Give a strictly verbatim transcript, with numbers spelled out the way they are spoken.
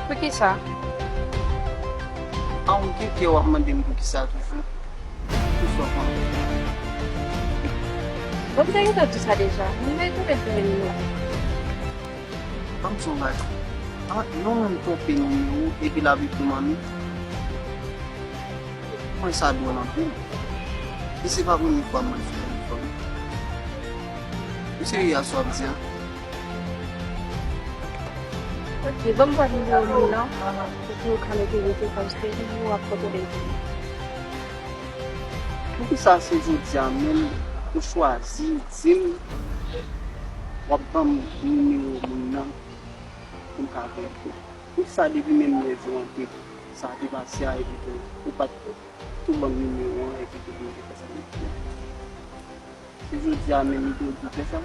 Poukisa? A, ou gen kè w ap mande m poukisa toujou? Poukisa w ap mande m? Bon, m te gentan di w sa deja. M retounen pou men nou. Ban m di w yon bagay. A, yon moun twonpe nimewo epi l ap ekri manmi. Mwen sa dwòl anpil. E se pa premye fwa mwen fè yon fòm. Ou serye a sa w ap di a? Ok, ban m pran nimewo moun nan, pou nou ka mete rete paske toujou w ap kontwole l. Poukisa se jodi a menm ou chwazi di m w ap ban m nimewo moun nan pou m ka konekte? Poukisa depi menm lè jou an te sa te pase a epi tou ou pa t tou ban m nimewo an epi tou pou m te fè sa m te fè? Se jodi a menm li te okipe sa?